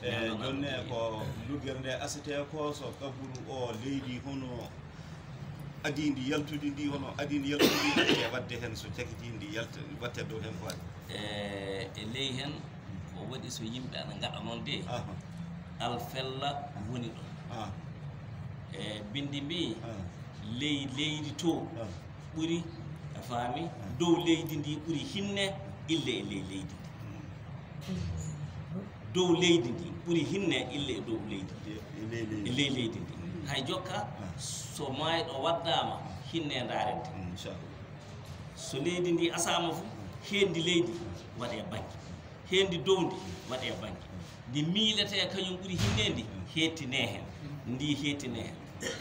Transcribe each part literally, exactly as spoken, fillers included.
Eyi, jooni ne ko luggere nde asete ko so kaburu o leydi hono adii ndi yaltude ndi, hono adii ndi yaltude ndi, e waɗde heen so cakiti ndi yalta, watte dow heen ko waɗi. E, e ley heen ko waɗi so yimɓe ana ngaɗa noon de, aha, alfella woni ɗon. Ah. E binndi mbi, ah, ley leydi to, ah, ɓuri, a faami, ah, dow leydi ndi ɓuri hinne ille e ley leydi ndi. Dow leydi ndi ɓuri hinne ille e dow leydi ndi. E ley leydi. E ley leydi ndi. Hay jokka, ah, so maayɗo waddaama, hinne ndaarente. Mm, inchallah. So leydi ndi asaama fof, heendi leydi waɗee bannge. Heendi dow ndi waɗee bannge. Ndi miiletee kañum ɓuri hinne ndi, heettinee heen. Ndi heettinee heen.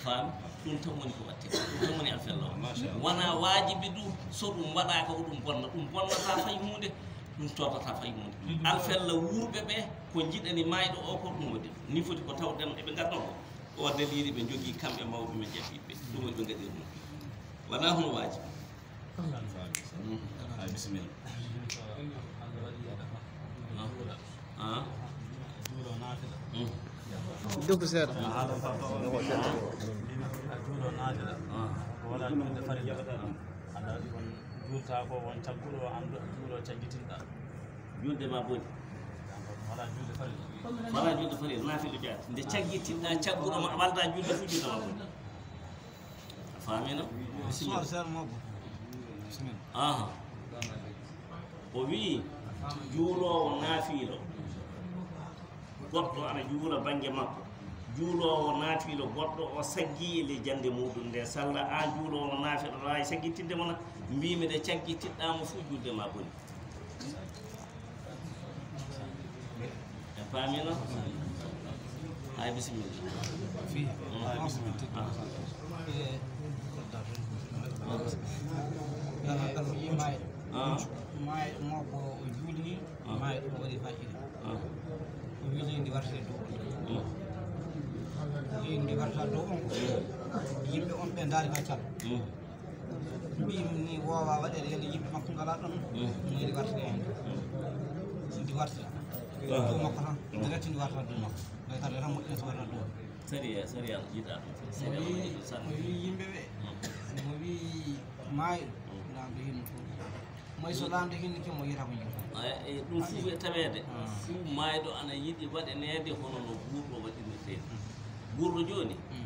Faami? Ɗum tan woni ko waɗtee. Ɗum tan woni alfella o. Machallah. Wonaa waajibi ɗum, so ɗum waɗaaka ko ɗum bonna. Ɗum bonnataa fay huunde, ɗum tootataa fay huunde. Alfella wuurɓe ɓe, ko njiɗani maayɗo o ko ɗum waɗi ɗum. Ni foti ko tawɗen eɓe ngadda ko. O dalili ɓe njogii kamɓe mawɓe men ƴaɓɓiiɓe. Ɗum woni ɓe ngaɗiri ɗum. Wonaa hono waajibi. Mm. Ay, bisimilla. Ah. Ah. Mm. Dugg seeɗa. Ah. Wala julde farilla. Anda on julta ko won cagguɗo, an ɗo juulo caggitinɗa. Julde ma boni. Wala julde farilla. Wala julde farilla, naafila jaati. Nde caggitinɗa cagguɗo ma, walda julde fu, julde ma boni. A faamii no? Bisimilla. Soir, seeɗa mawɗo. Bisimilla. Aha. O wi'i, juuloowo naafiilo, goɗɗo ana juula bannge makko. Juuloowo naafiilo, goɗɗo o saggii e ley jannde muuɗum nde. Salla, aan juuloowo naafiilo, aɗa waawi saggitinde mo na? Mbiimi, nde caggitiɗɗaa mo fuu, julde ma boni. A faamii no? Hay bisimilla. Fii. Mm. Hay bisimilla. Ah. Ah. Maayɗo, maayɗo mo ko o juulni, ah, maayɗo o waɗi faayida. Ah. O wiyi ndi wartata dow on. Mm. O wiyi ndi wartata dow on. Mm. Yimɓe on ɓe ndaari ka cal. Mm. Mbi ni woowa waɗeede yalla yimɓe makko ngalaa ɗon. Mm. Mo yiɗi wartude heen. Mm. Ndi wartira. Ah. Dow makko tan. Mm. Direct ndi wartata dow makko. Ɓay kadi tan moƴƴina so wartata dow. Sariya, sariya yiɗaa ɗum. Sariya o wiyi, o wiyi yimɓe ɓe. Mm. Mo wiyi maayɗo. Mm. Laamɗo hinno fof. Moy so laamɗo hinno ke mo yiyata ko yimɓe. Ay, e ɗum fof e taweede. Ah. Fof maayɗo ana yiɗi waɗaneede hono no guurɗo waɗirnirtee. Mm. Guurɗo jooni, mm,